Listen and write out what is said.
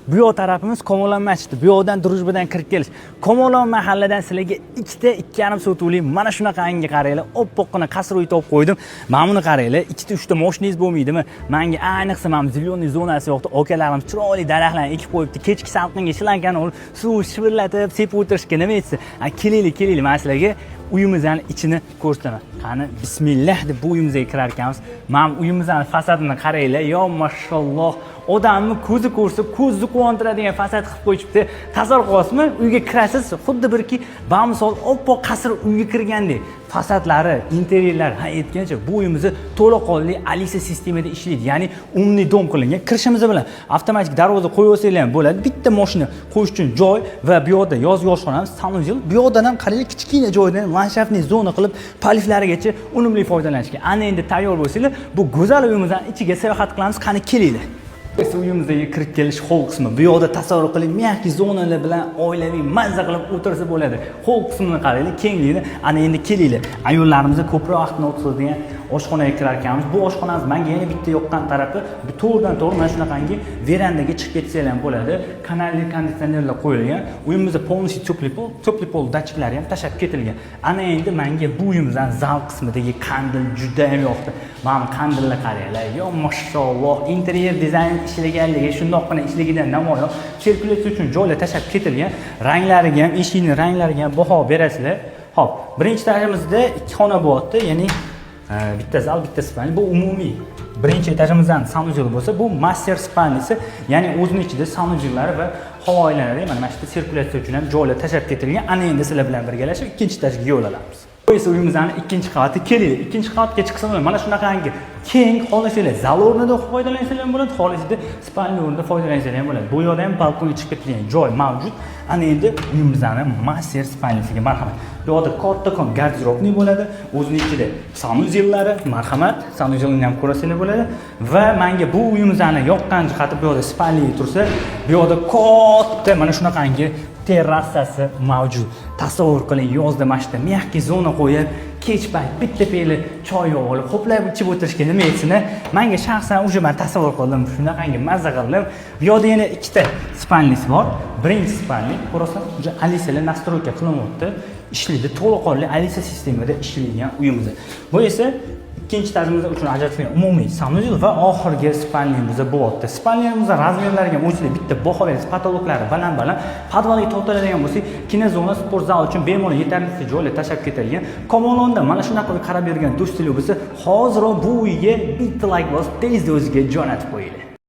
Bu yoq tarafimiz Kamolon masjidi. Bu yoqdan Дружба dan kirib kelish. Kamolon mahalladan sizlarga ikkita 2,5 sotuvli mana shunaqangi, qaranglar, oppoqqina qasr uy topib qo'ydim. Mana buni qaranglar, ikkita, uchta moshinangiz bo'lmaydimi? Manga ayniqsa mana зеленый zonasi yoqdi. Akalarimiz chiroyli daraxtlarni ekib qo'yibdi. Kechki salqinga shlankani olib, suv shivirlatib, sepib o'tirishga nima etsin? Kelinglar, kelinglar, man sizlarga uyimizni ichini ko'rsataman. Qani, bismillah deb bu uyimizga kirar ekanmiz. Mana bu uyimizni fasadini qaranglar, yo mashalloh, odamni ko'zi ko'rsa, ko'zni quvontiradigan fasad qilib qo'yishibdi. Tasavvur qilyapsizmi? Uyga kirasiz, xuddi birki bamisol oppoq qasr uyga kirgandek. Fasadlari, interyerlari, ha, aytgancha, bu uyimizni to'laqonli Alisa sistemada ishlaydi, ya'ni умный дом qilingan. Kirishimiz bilan avtomatik darvoza qo'yib olsanglar ham bo'ladi. Bitta mashina qo'yish uchun joy va bu yoqda yozgi oshxonamiz, санузел. Bu yoqdan ham qaranglar, kichkina joydan ham ландшафтный zona qilib, полив larigacha unumli foydalanishgan. Ana endi tayyor bo'lsanglar, bu go'zal uyimizni ichiga sayohat qilamiz. Qani, kelinglar. Esa uyimizga kirib kelish холл qismi. Bu yoqda, tasavvur qiling, мягкий zonalar bilan oilaviy mazza qilib o'tirsa bo'ladi. Холл qismini qaranglar, kengligini. Ana endi kelinglar. Ayollarimiz ko'proq vaqtini o'tkazadigan oshxonaga kirar ekanmiz. Bu oshxonamiz menga yana bitta yoqqan tarafi, bu to'g'ridan to'g'ri mana shunaqangi verandaga chiqib ketsanglar ham bo'ladi. Kanalli konditsionerlar qo'yilgan. Uyimizda полностью теплый пол, теплый пол datchiklari ham tashlab ketilgan. Ana endi menga bu uyimizdan zal qismidagi qandil juda ham yoqdi. Mana bu qandilni qaranglar. Yo mashalloh, interyer dizayn ishlaganligi shundoqqina ishligidan namoyon. Sirkulyatsiya uchun joylar tashlab ketilgan. Ranglariga ham, eshikning ranglariga ham baho berasizlar. Xo'p, birinchi etajimizda ikki xona bo'lyapti, ya'ni bitta zal, bitta спальня. Bu umumiy birinchi etajimizdan санузел bo'lsa, bu мастер спальня si, ya'ni o'zini ichida санузел lari va havo aylanadi. Mana shu yerda sirkulyatsiya uchun ham joylar tashlab ketilgan. Ana endi sizlar bilan birgalashib ikkinchi etajga yo'l olamiz. Bu esa uyimizni ikkinchi qavati. Kelinglar, ikkinchi qavatga chiqsa bo'ladi. Mana shunaqangi keng, xohlasanglar zal o'rnida foydalansanglar ham bo'ladi, xohlasanglar спальня o'rnida foydalansanglar ham bo'ladi. Bu yoqda ham balkonga chiqib ketadigan joy mavjud. Ana endi uyimizni мастер спальня siga marhamat. Bu yoqda kattakon гардеробный bo'ladi, o'zini ichida санузел lari, marhamat, санузел ni ham ko'rasanglar bo'ladi. Va menga bu uyimizni yoqqan jihati, bu yoqda спальня tursa, bu yoqda katta mana shunaqangi terrasasi mavjud. Tasavvur qiling, yozda mana shu yerda мягкий zona qo'yib, kech payt bitta piyola choy olib, ho'plab ichib o'tirishga nima yetsin? Manga shaxsan уже man tasavvur qildim, shunaqangi mazza qildim. Bu yoqda yana ikkita спальня si bor. Birinchi спальня, ko'rasan, уже Alisalar настройка qilinyapti, ishlaydi, to'laqonli Alisa sistemada ishlaydigan uyimiz. Bu esa ikkinchi etajimiz uchun ajratilgan umumiy санузел va oxirgi спальня miz bo'lyapti. Спальня mizni размер lariga o'zinglar bitta baho berasiz. Потолок lari baland baland. Podvalga tortiladigan bo'lsak, kinozona, sport zal uchun bemalol yetarlicha joylar tashlab ketilgan. Kamolonda mana shunaqa uy qarab yurgan do'stlar bo'lsa, hoziroq bu uyga bitta layk bosib, tezda o'ziga jo'natib qo'yinglar.